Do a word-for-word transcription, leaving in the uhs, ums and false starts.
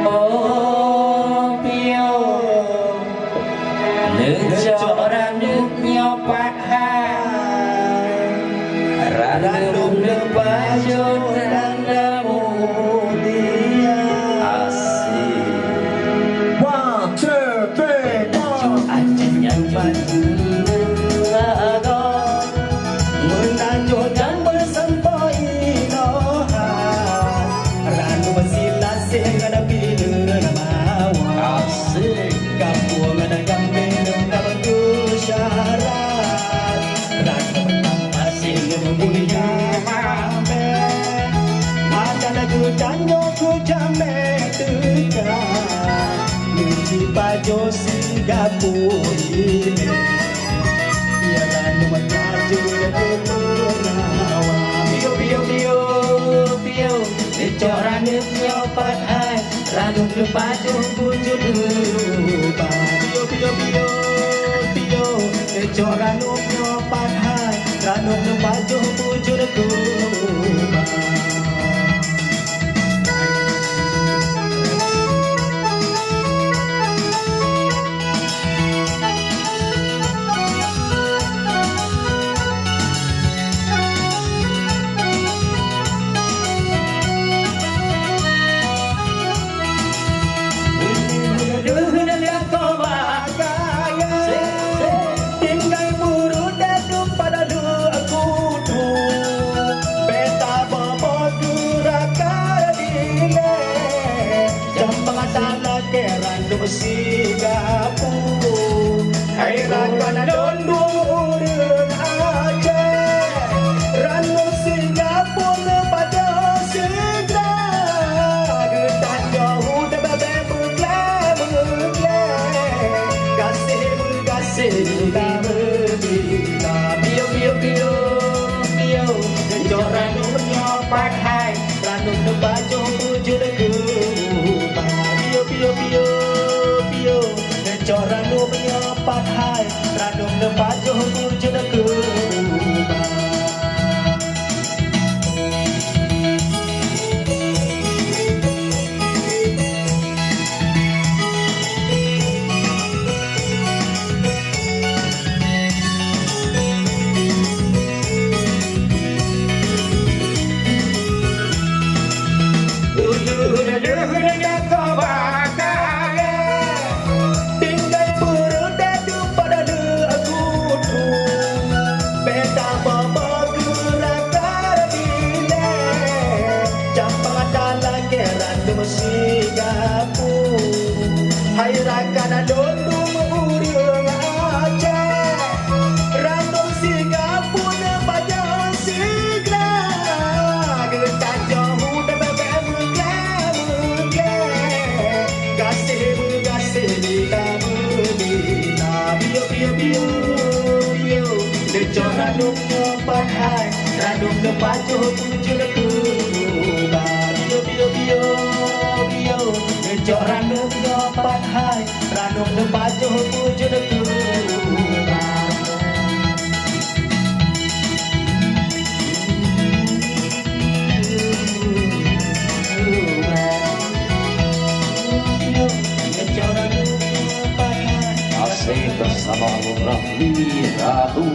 Oh, piôh, neucok ranup nyoe pat hai, ranup neupajoh tanda mulia. Asyik. One, two, three, four. Aja nyan batu lagoe, meunajoh dan meusampoe inoe hai. Ranup silaseh ngon pileuen mawar. Asyik. Gampông ngon gambée ngon batu syarat. Ranup aséng ngon mulia mawar. Mata lagu tanyoe kujamé teuka. Neujipajoh sigapu ilée. Biar ranup tajak keu peungawa. Piôh, piôh, piôh, piôh. Neucok ranup nyoe pat hai, ranup neupajoh bujur rupa. Piôh, piôh, piôh, piôh. Neucok ranup nyoe pat hai, ranup neupajoh bujur rupa. Tinggai buru dadu pada leukutu, beta bobo guraka dilée. Jambang talakée ranup sigapu. Hai rakan lôn dum ureuëng Aceh, ranup sigapu neupajoh sigra. Geutanyoe udeb bèk meuglé-meuglé. Gaséh meugaséh mita-mita. Piôh, piôh, piôh, piôh. Neucok ranup nyoe pat hai. Ranup neupajoh bujur keuba. Piôh, piôh, piôh, piôh. Neucok ranup nyoe pat hai. Ranup neupajoh bujur keuba. Tinggai peureudèe duek pada leukutu, beta baba geurakan dilèe, cambang talakèe ranup sigapu. Hai rakan lôn dum ureueng Aceh, ranup sigapu neupajoh sigra. Geutanyoe udeb bèk meuglèe-meuglèe, gaséh meugaséh mita meulina. Piôh, piôh, piôh, piôh, neucok ranup nyoe pat hai, ranup neupajoh bujur keuba. Piôh, piôh, piôh, piôh, neucok ranup nyoe pat hai, ranup neupajoh bujur keuba. Asik bersama Rahmi Ratu.